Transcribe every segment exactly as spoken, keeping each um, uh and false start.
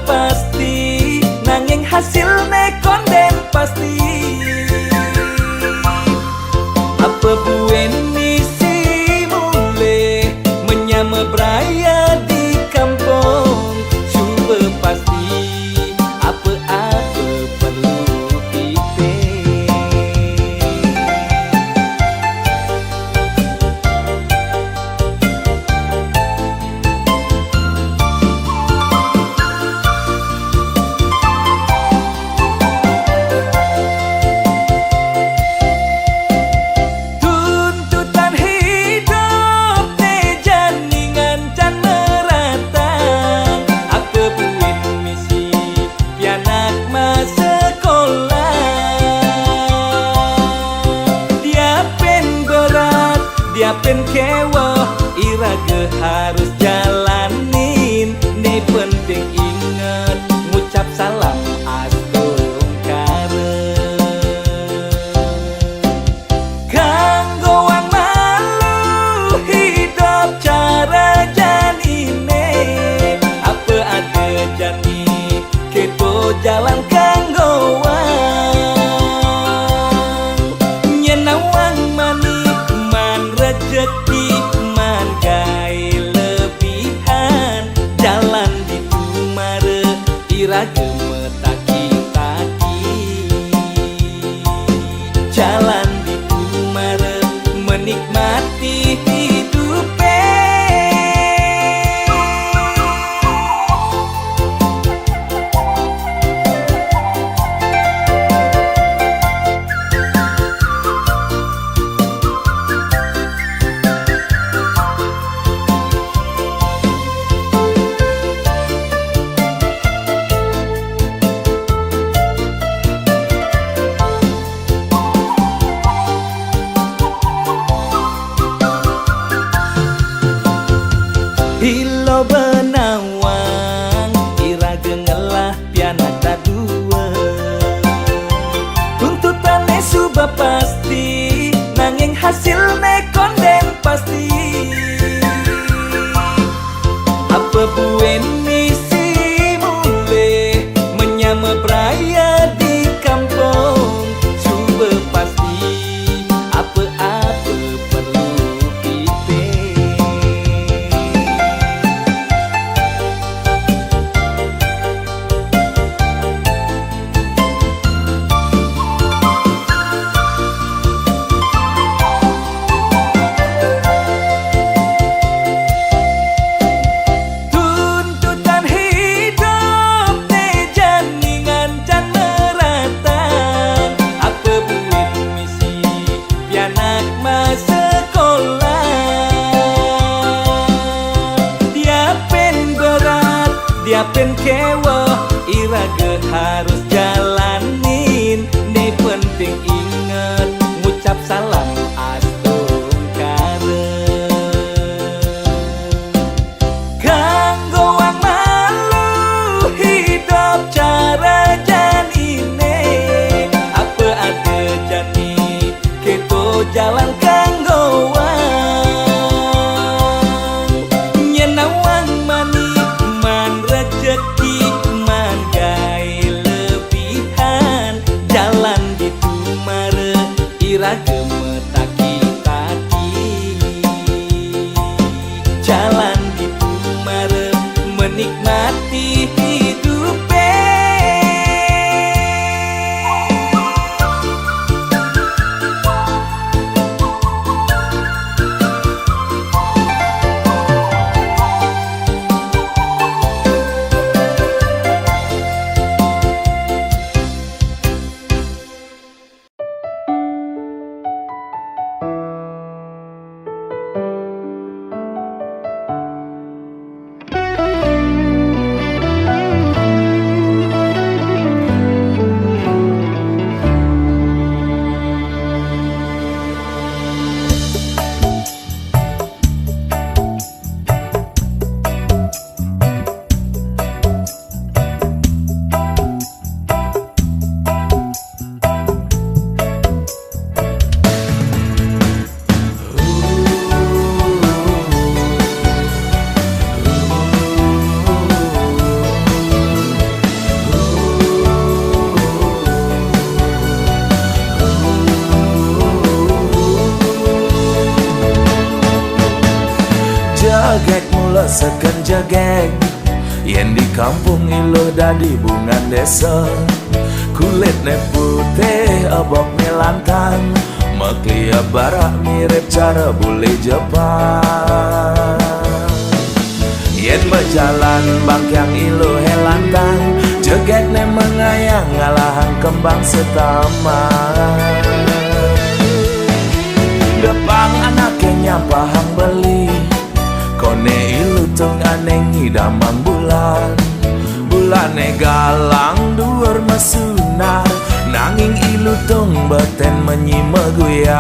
pasti, nanging hasilné kondén pasti. Apa buin misi mulih, menyama braya di kampung, cuba pasti, apa-apa perlu kita. Tuntutan hidup né jani ngancan merata, apa buin misi pianak masekolah. Diapin berat, diapin kéweh, iraga harus jalanin. Né penting inget, ngucap salam astungkara. Kanggo wang malu hidup cara janiné, apa ada jani, kéto jalan kanggo wang. Nyén nawang mani, man rejeki, man gaé lebihan, jalan ditu mara iraga mataki-taki. Jalan ditu mara menikmati hidupé. Hilo benawang iraga ngelah pianak dadua. Tuntutané suba pasti, nanging hasilné kondén pasti. Apa buin misi mulih, menyama braya di kampung, cuba pasti, apa-apa perlu kita. Tuntutan hidup né jani ngancan merata, apa buin misi pianak masekolah. Diapin berat, diapin kéweh, iraga harus jalanin. Né penting inget, ngucap salam astungkara. Kanggo wang malu hidup cara janiné, apa ada jani, kéto jalan kanggo wang. Nyén nawang mani, man rejeki, man gaé lebihan, jalan ditu mara iraga mataki-taki. Jalan ditu mara menikmati hidupé. Jegég mula seken jegég, yén di kampung iluh dadi bungan désa. Kulitné putih, ebokné lantang, maklié barak mirip cara bule Jepang. Yén bejalan bangkiang iluhé lantang, jegégné mengayang ngalahang kembang setaman. Depang anaké nyampahang beli, koné ilutung ané ngidamang bulan. Bulané galang duur mesunar, nanging ilutung betén menyi meguyang.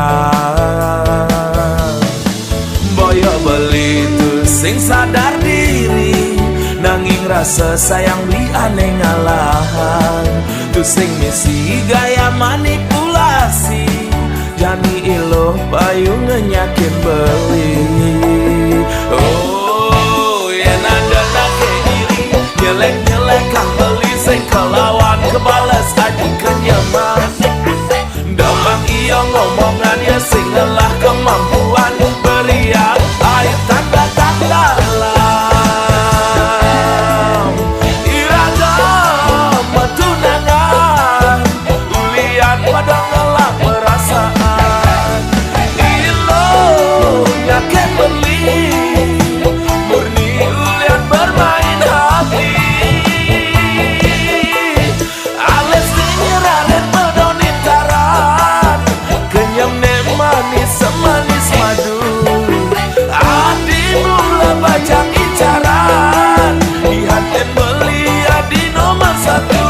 Boya beli tusing sadar diri, nanging rasa sayang beli ané ngalahang. Tusing misi gaya manipulasi, jani iluh payu ngenyakin beli. Oh, yén ada anaké iri, nyelek-nyelekang beli sing kalawan kebales aji kenyeman. Damang iya ngomongan ya sing ngelah kemampuan, beriak air tanda-tanda lam. Iraga metunangan, ulian pada ngelah perasaan. Iluh nyakin beli, murni ulian bermain hati. Alis nyerarit medonin taran, kenyemné manis semanis madu. Adi mula bajang incaran, di hatin beli adi nomor satu.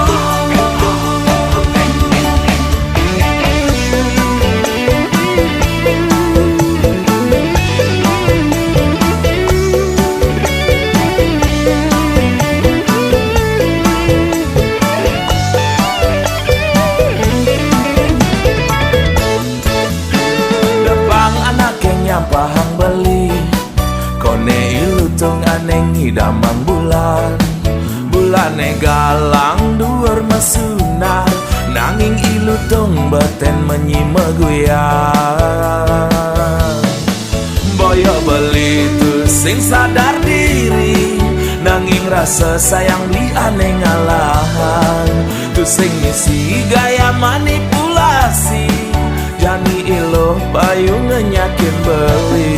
Depang anaké nyampahang beli, koné ilutung ané ngidamang bulan. Bulané galang duur mesunar, nanging ilutung betén menyi meguyang. Boya beli tusing sadar diri, nanging rasa sayang beli ané ngalahang. Tusing misi gaya manipulasi, jani iluh payu ngenyakin beli.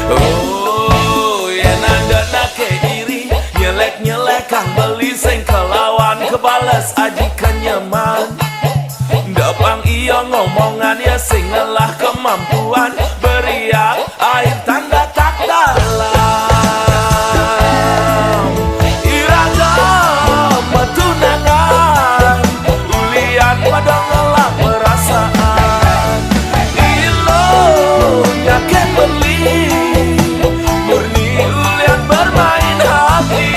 Oh, yén ada anaké iri, nyelek-nyelekang beli sing kelawan kebales aji kenyeman. Depang iya ngomongan ya sing ngelah kemampuan, beriak air tanda tak dalam. Iraga metunangan, ulian pada ngelah perasaan. Iluh nyakin beli, murni ulian bermain hati.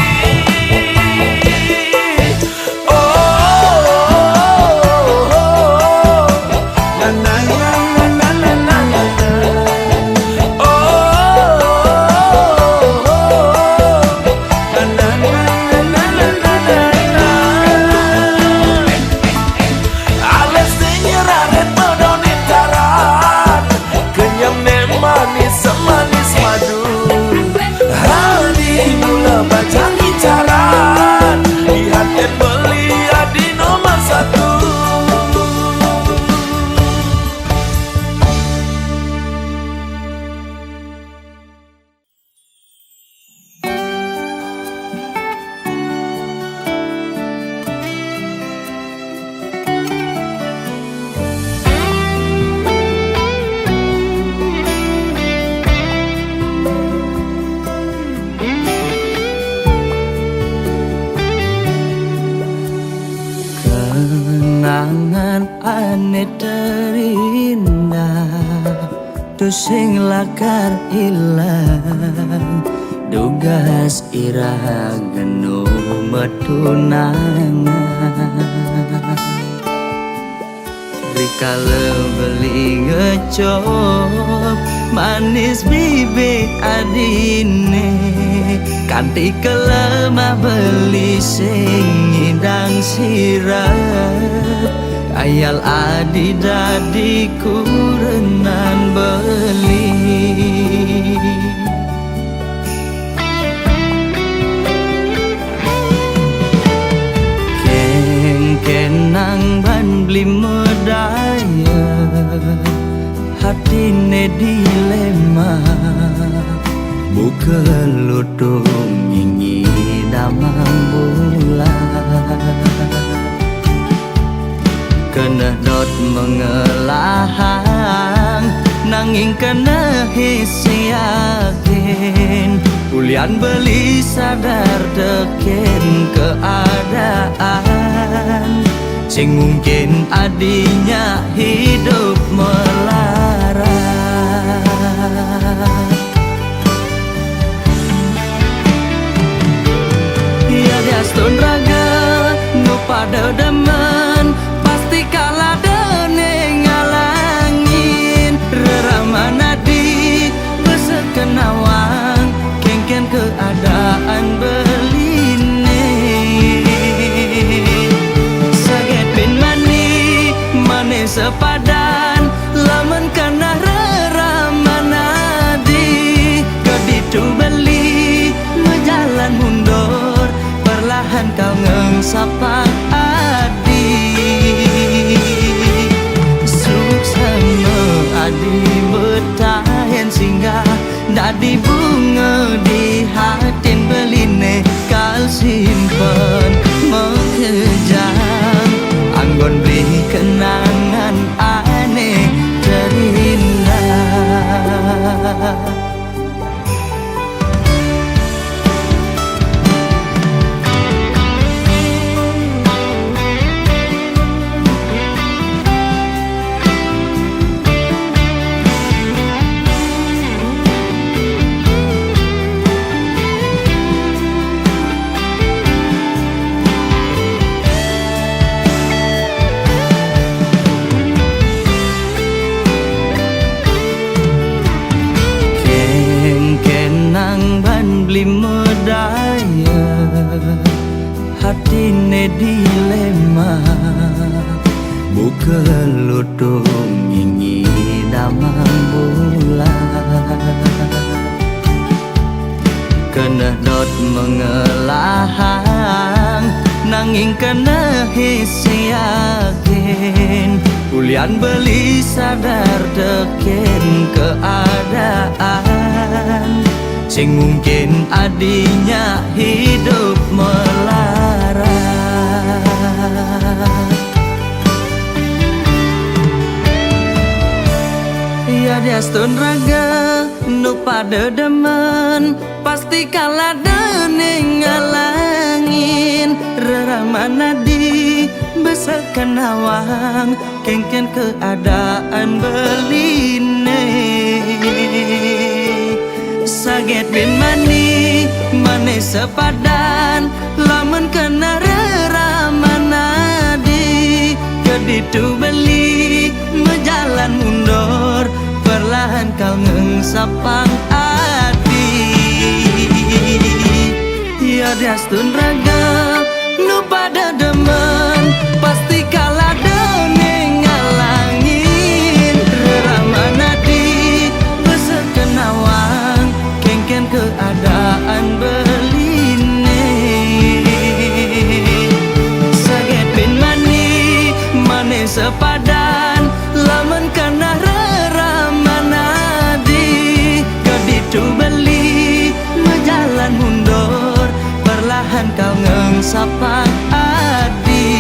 Alis nyerarit medonin taran, kenyemné manis semanis madu. Hadi mula bajang incaran, di hatin beli adi nomor satu. Kenangan ané terindah, tusing lakar ilang, dugas iraga nu metunangan. Rikala beli ngecop manis bibih adiné, kanti kelemah beli sing ngidang sirep, ayal adi dadi kurenan beli. Tine dilema, buka lutung ingi damang bulan. Keneh dot mengelahang, nanging keneh his yakin. Ulian beli sadar teken keadaan, sing mungkin adinya hidup melarat. Ya diastun raga nu pada demen, pasti kalah dene ngalangin. Reraman adi bese kenawang, kengken keadaan beline. Saget bin mani, mane sepadan, lamun keneh reraman adi, keditu beli mejalan mundur, perlahan kal ngengsapang adi. Suksma adi betahen singgah, dadi bunga di hatin beline, kal simpen makejang, anggon beli kenangan ane terindah. Kengken nang ban beli medaya, hatine dilema, buka lutung ingi damang bulan. Keneh dot mengelahang, nanging keneh his yakin. Ulian beli sadar teken keadaan, sing mungkin adinya hidup melarat. Ya diastun raga nu pada demen, pasti kalah dene ngalangin. Reraman adi bese kenawang, kengken keadaan beline. Saget bin mani, mane sepadan, lamun keneh reraman adi, keditu beli mejalan mundur, perlahan kal ngengsapang adi. Ya diastun raga nu pada demen, pasti kalah dene ngalangin. Reraman adi bese kenawang, kengken keadaan beline. Saget bin mani, mane sepadan, lamun keneh reraman adi, keditu beli mejalan mundur, perlahan kal ngengsapang adi.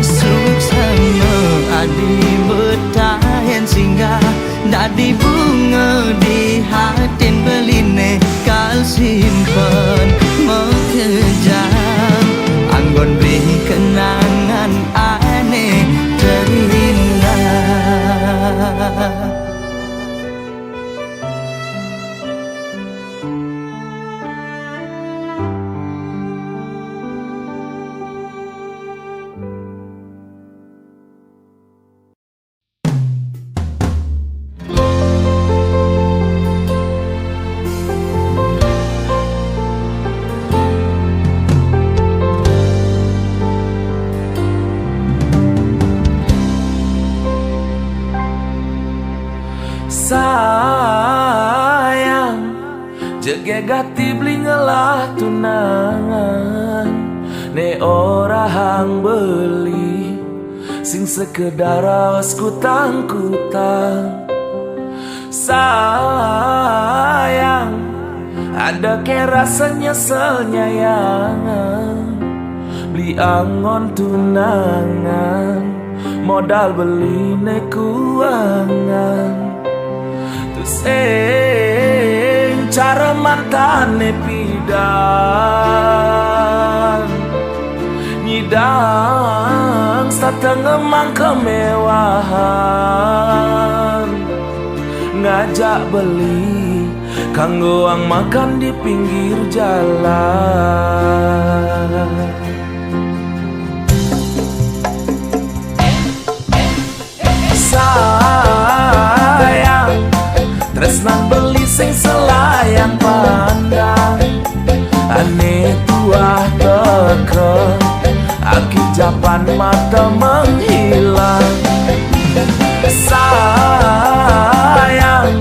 Suksma adi betahen singgah, dadi bunga di hatin beline, kal simpen makejang, anggon beli kenangan ane terindah. Sayang, jege gati beli ngelah tunangan, ne orahang beli Sing sekedar raos kutang-kutang. Sayang, ada ke rasa nyeselnya yang beli angon tunangan, modal beli ne kuangan. Tusing cara mantane pidan, nyidang satengah mang kemewahan, ngajak beli kanggo ang makan di pinggir jalan. Sayang, tresnan beli sing selayang pandang. Ane tuah teka, aki japan mata menghilang. Sayang,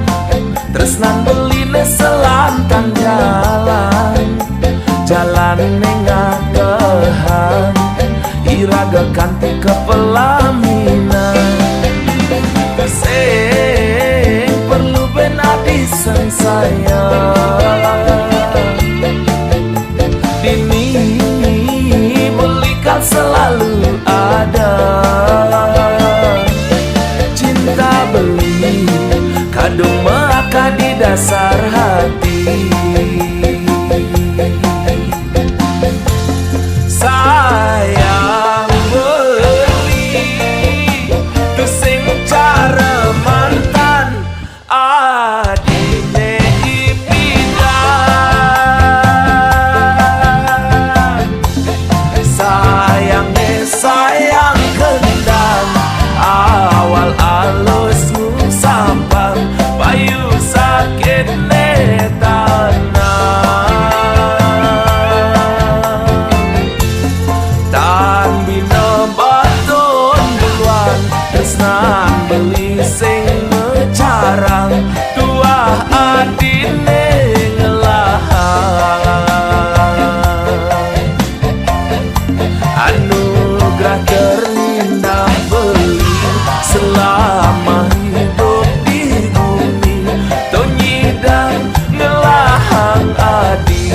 tresnan beli ne selantang jalan. Jalan ne ngatehan, iraga kanti ke pelaminan. Sing perlu ben adi sing sayang, dini belikan selalu ada. Cinta beli kadung meaka di dasar hati. Sayang beli, tusing cara mantan, adine ipidan. Sayang ne sayang kendang, awal alus musampang, payu sakit ne tanang. Tan bina batun duluan, tresnan beli sing mecarang, tuah adine ngelahang. Anugerah terindah beli selama hidup di bumi, to nyidang ngelahang adi.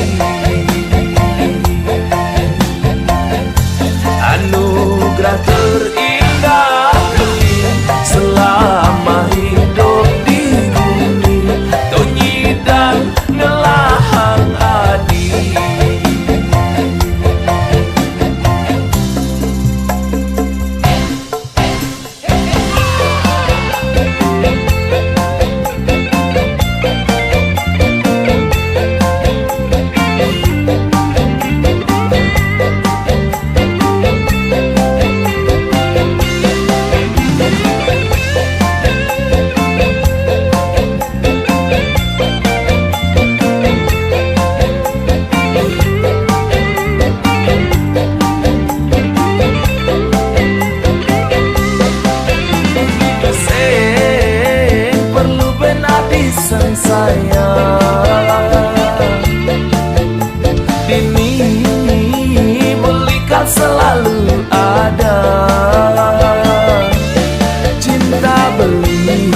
Anugerah terindah beli selama hidup di bumi, to nyidang ngelahang adi. Sing perlu ben adi sing sayang, dini belikan selalu ada. Cinta beli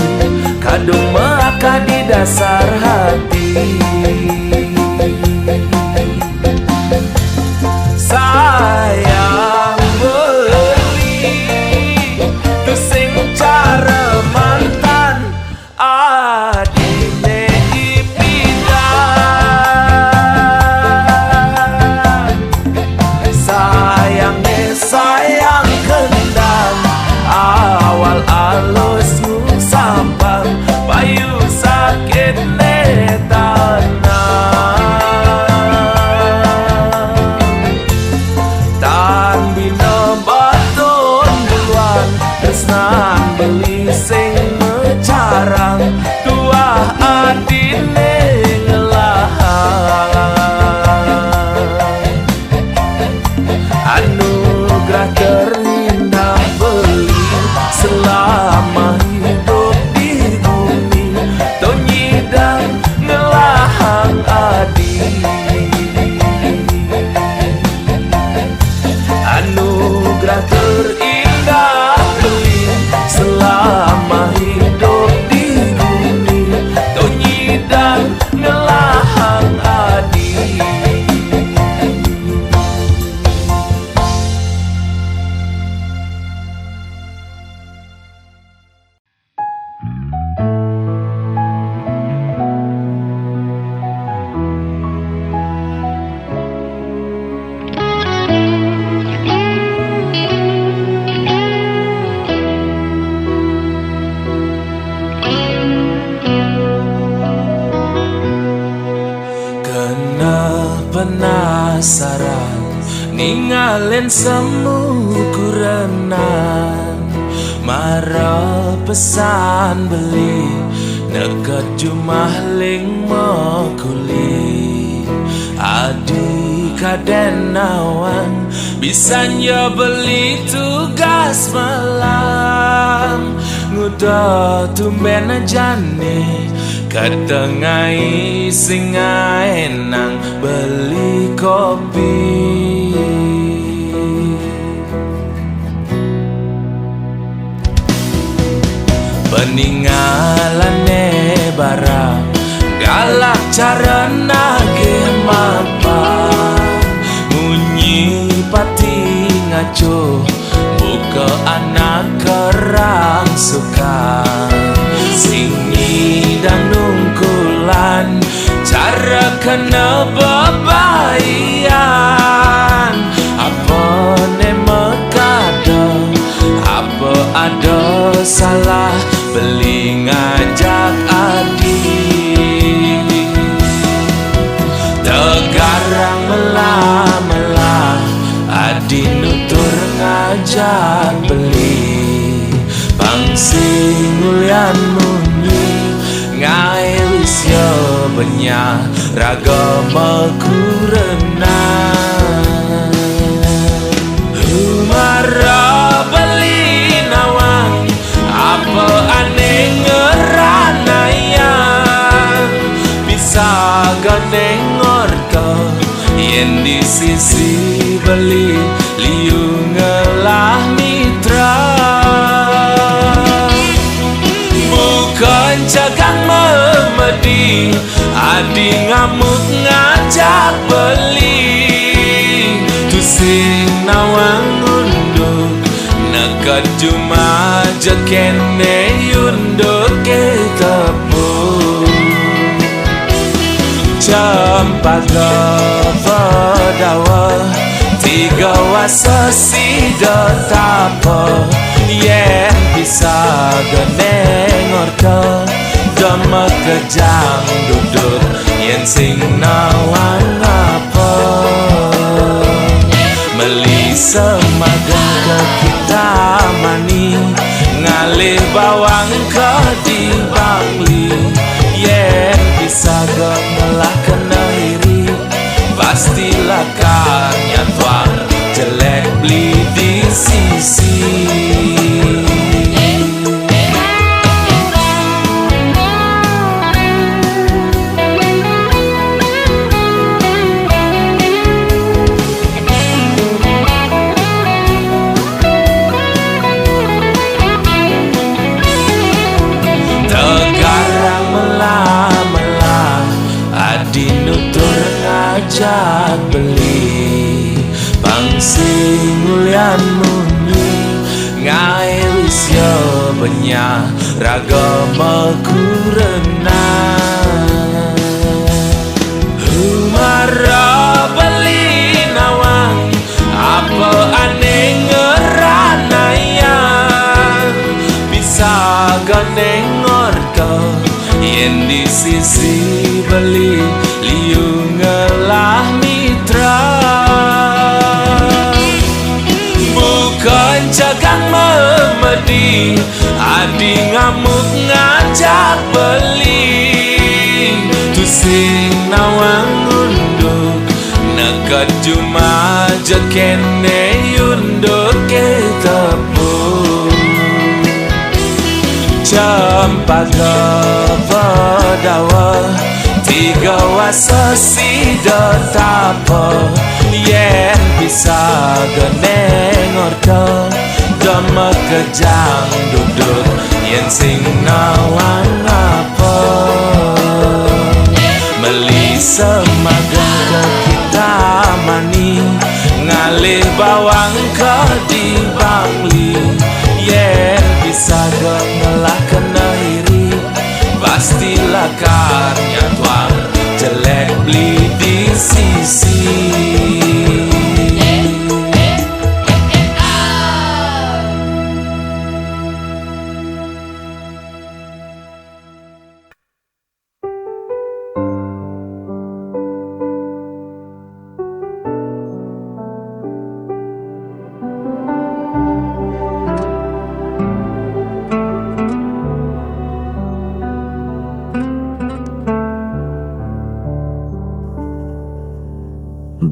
kadung meaka di dasar hati. Sayang beli, tusing cara mantan, adine ipidan. Sayang ne sayang kendang, awal alus musampang, payu sakit ne tanang. Tan bina batun duluan, tresnan beli sing mecarang, tuah adine ngelahang. Anugerah terindah beli selama hidup di bumi, to nyidang ngelahang adi. Anugerah terindah Penasaran ningalin semu kurenan, mara pesan beli neket jumah ling mekuli. Adi kaden nawang, bisan ya beli tugas malam. Nguda tumben jani, katengai singai nang beli kopi. Peningalane barang, galak cara nagih mapa. Munyi pati ngacuh, buka anak kerang sukan. Sing nyidang nungkulan, cara kena bebaian. Apa ne makada, apa ada salah, beli ngajak adi. Tegarang melah-melah, adi nutur ngajak beli. Pang sing ulian munyi, ngai wis ya benyah, raga makurenan. Humara beli nawang, apa ane ngeranayang, bisa gane ngorta, yen di sisi beli liu ngelah mitra. Bukan cagang memedi, adi ngamuk ngajak beli. Tusing nawang unduk, neket jumah jekene unduk ke tepung. Cempaka bedawa, tiga wasa sida tapa. Yen bisa gane ngorta, dema kejang duduk, yen sing nawang apa. Meli semagang ke kita mani, ngalih bawang ke di Bangli. Yen bisa ga ngelah kena iri, pasti lakar nyatuang jelek beli di sisi. Tegarang melah-melah, adi nutur ngajak beli. Pang sing ulian munyi, ngai wis ya benyah, raga makurenan. Humara beli nawang, apa ane ngeranayang, bisa gane ngorta, yen di sisi beli liu ngelah mitra. Bukan cagang memedi, adi ngamuk ngajak beli. Tusing nawang unduk, neket jumah jekene unduk ke tepung. Cempaka bedawa, tiga wasa sida tapa. Yen bisa gane ngorta, dema kejang duduk, yen sing nawang apa. Meli semagang ke kita mani, ngalih bawang ke di Bangli. Yen bisa ga ngelah kena iri, pasti lakar nyatuang jelek beli di sisi.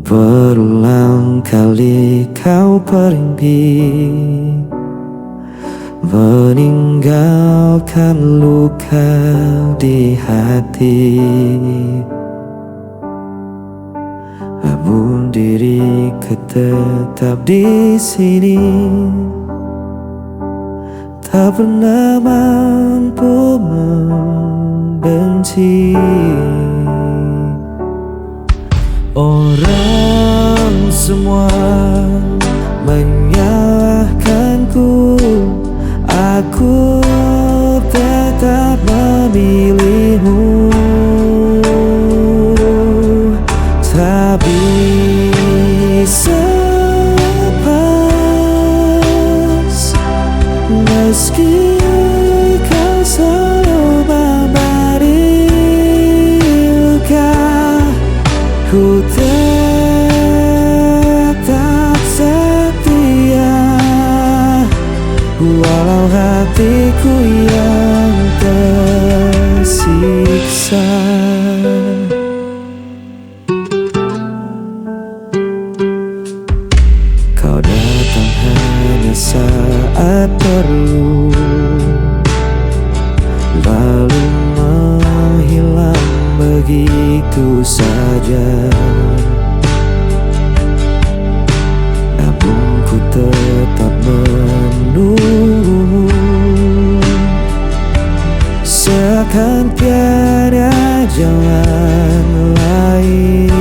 Berulang kali kau pergi, meninggalkan luka di hati. Namun diriku tetap di sini, tak pernah mampu membenci. Orang semua menyalahkanku, aku tetap memilihmu. Tak bisa pas, meski kau selalu memberi luka, ku tetap setia, walau hatiku yang tersiksa. Kau datang hanya saat perlu, lalu menghilang begitu saja. Namun ku tetap menunggu, seakan tiada jalan lain.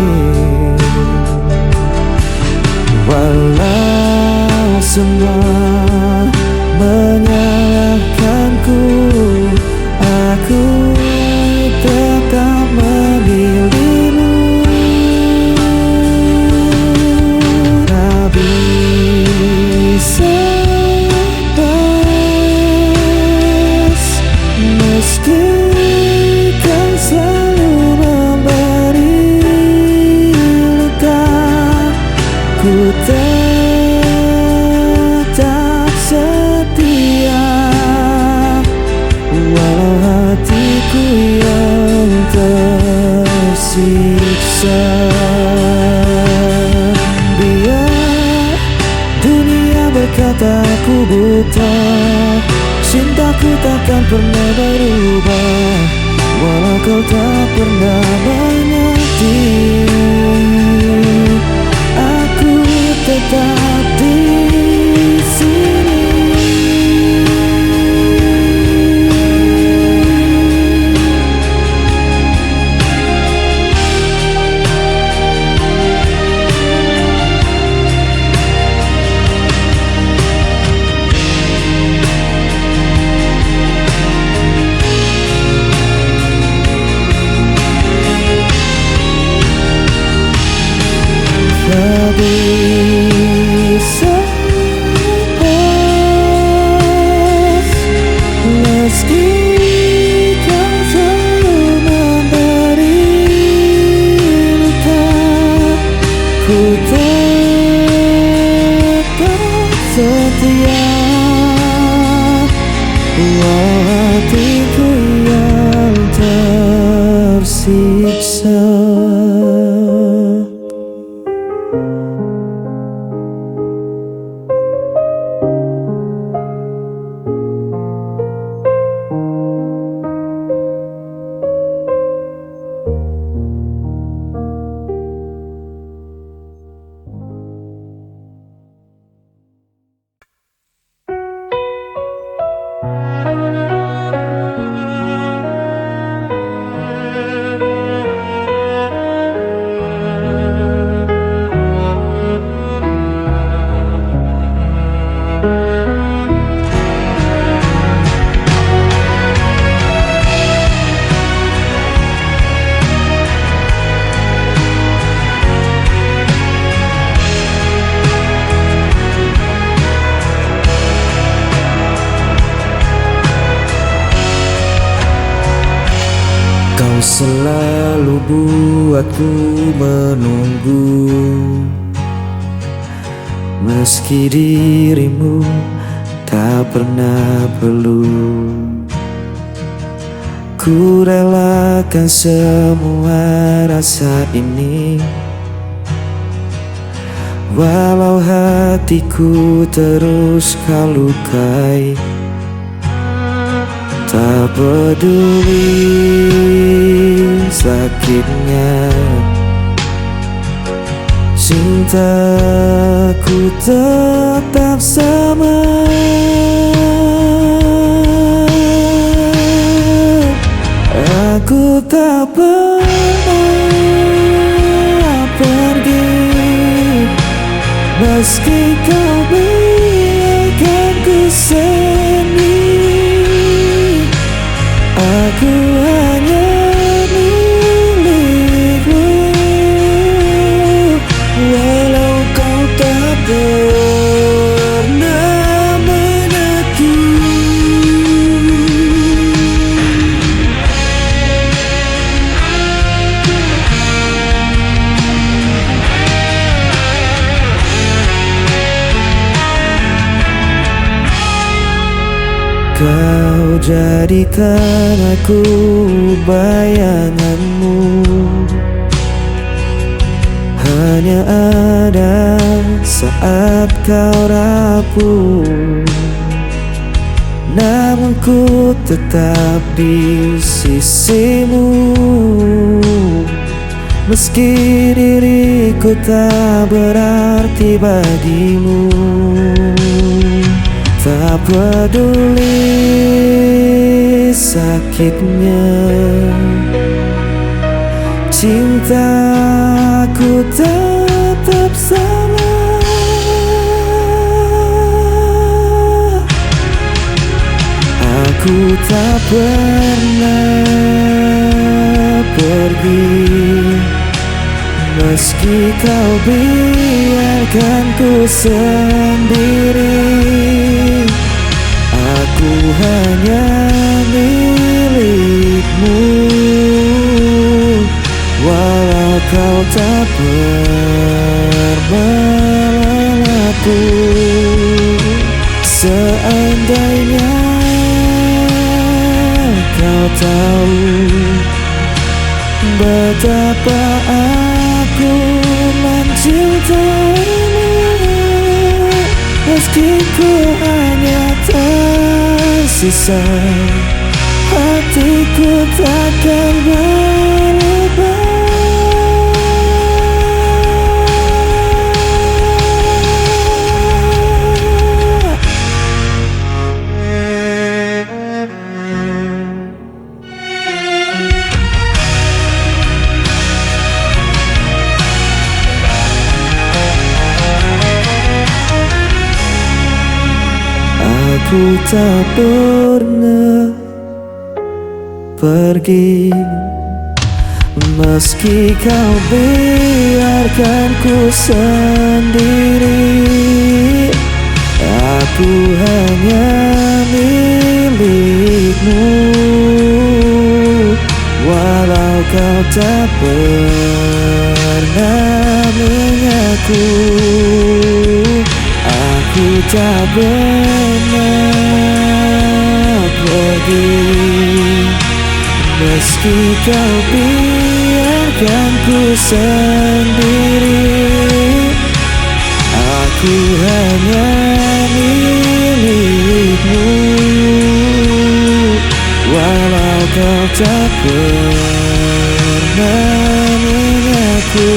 Walau semua menyalahkanku, aku tetap memilihmu. Tak bisa pas, meski kau selalu memberi luka, ku tetap setia, walau hatiku yang tersiksa. Biar dunia berkata aku buta, cintaku takkan pernah berubah, walau kau tak pernah mengerti. Aku tetap di sini. Tak bisa pas, meski kau selalu memberi luka, ku tetap setia, walau hatiku yang tersiksa. Kau selalu buatku menunggu, meski dirimu tak pernah perlu. Ku relakan semua rasa ini, Walau hatiku terus kau lukai, tak peduli sakitnya, cintaku tetap sama. Aku tak pernah pergi, meski kau biarkan ku sendiri. Aku hanya milikmu, walau kau tak pernah mengaku. Kau jadi tanahku, bayanganmu hanya ada saat kau rapuh. Namun ku tetap di sisimu, meski diriku tak berarti bagimu. Tak peduli sakitnya, cintaku tetap sama. Aku tak pernah pergi, meski kau biarkan ku sendiri. Aku hanya milikmu, walau kau tak pernah mengaku. Seandainya kau tahu betapa aku mencintaimu, meski ku hanya tersisa, hatiku takkan berubah. Aku tak pernah pergi, meski kau biarkan ku sendiri. Aku hanya milikmu, walau kau tak pernah mengaku. Aku tak pernah pergi, meski kau biarkan ku sendiri. Aku hanya milikmu, walau kau tak pernah mengaku.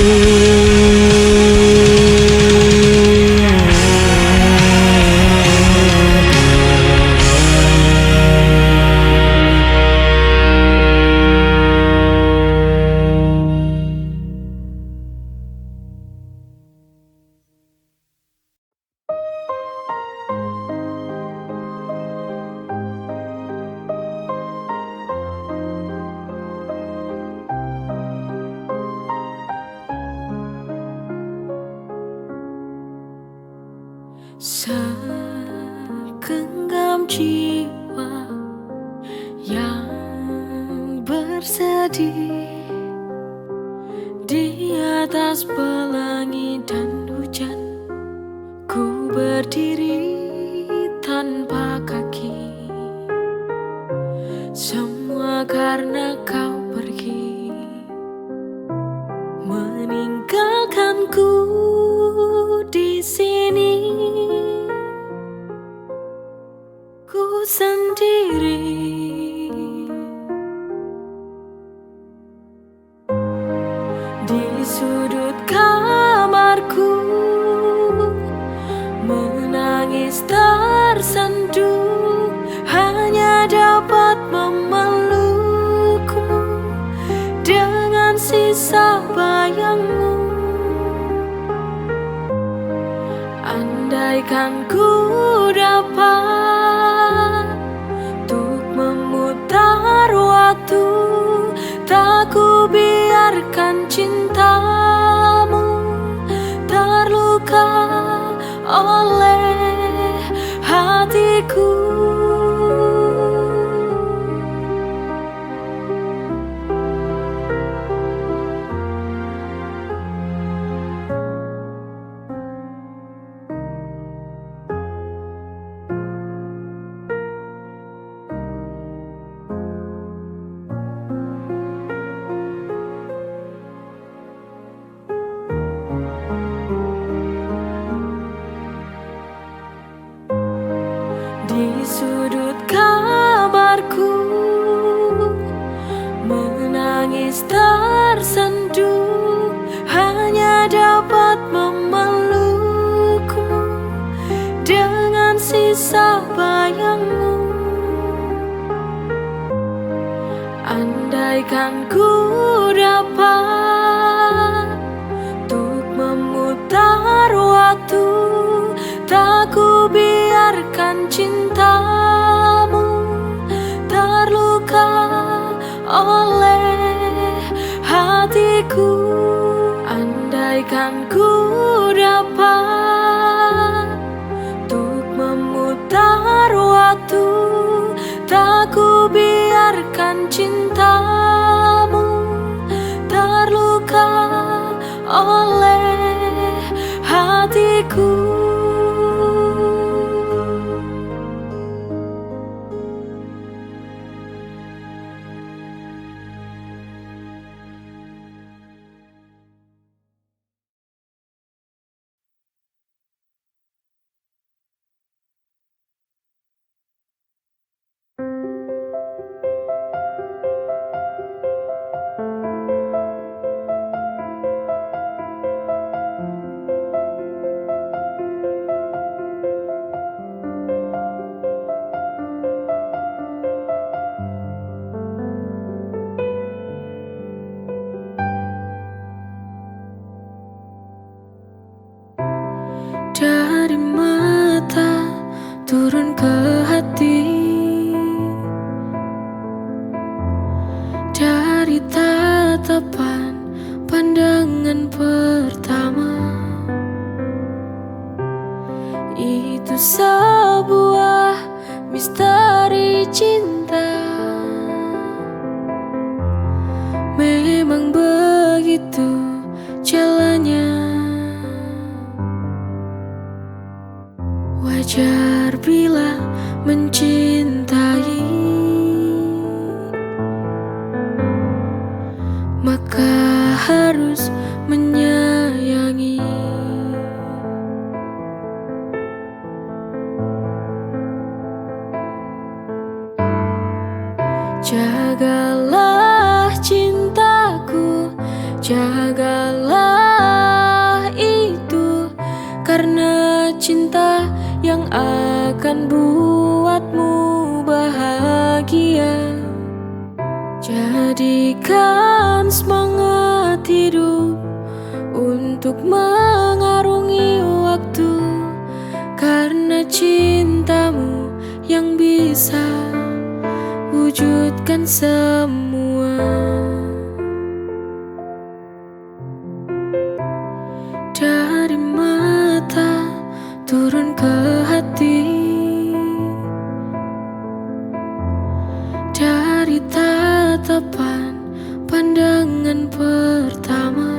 Segenggam jiwa yang bersedih di atas pelangi dan hujan, ku berdiri tanpa kaki. Semua karena kau pergi, meninggalkanku Sudut kamarku, menangis tersendu, hanya dapat memelukmu dengan sisa bayangmu. Andaikan ku dapat untuk memutar waktu, tak ku biarkan cintamu terluka oleh hatiku. Di sudut kamarku, menangis tersendu, hanya dapat memelukmu dengan sisa bayangmu. Andaikan ku dapat untuk memutar waktu, tak ku biarkan cintamu terluka oleh hatiku. Andaikan ku dapat untuk memutar waktu, tak ku biarkan cintamu terluka oleh hatiku. Dari mata turun ke hati, dari tatapan pandangan pertama. Itu sebuah misteri cinta. Memang begitu jalannya. Wajar bila mencintai, maka harus menyayangi. Jagalah cintaku, jagalah itu, karena cinta yang akan buatmu bahagia. Jadikan semangat hidup untuk mengarungi waktu, karena cintamu yang bisa wujudkan semua. Dari mata turun ke hati, dari tatapan pandangan pertama.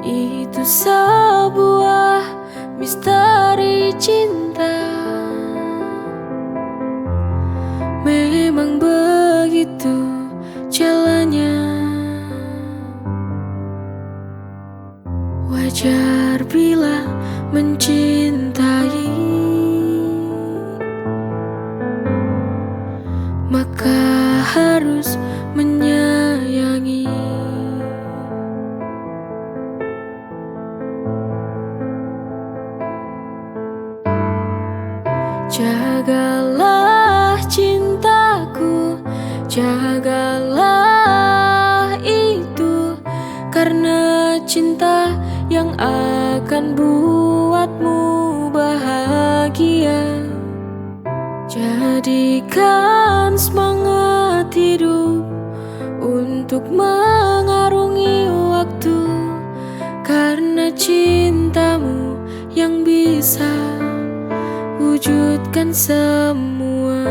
Itu sebuah misteri cinta. Memang begitu jalannya. Wajar bila mencintai, maka harus menyayangi. akan buatmu bahagia. Jadikan semangat hidup untuk mengarungi waktu, karena cintamu yang bisa wujudkan semua.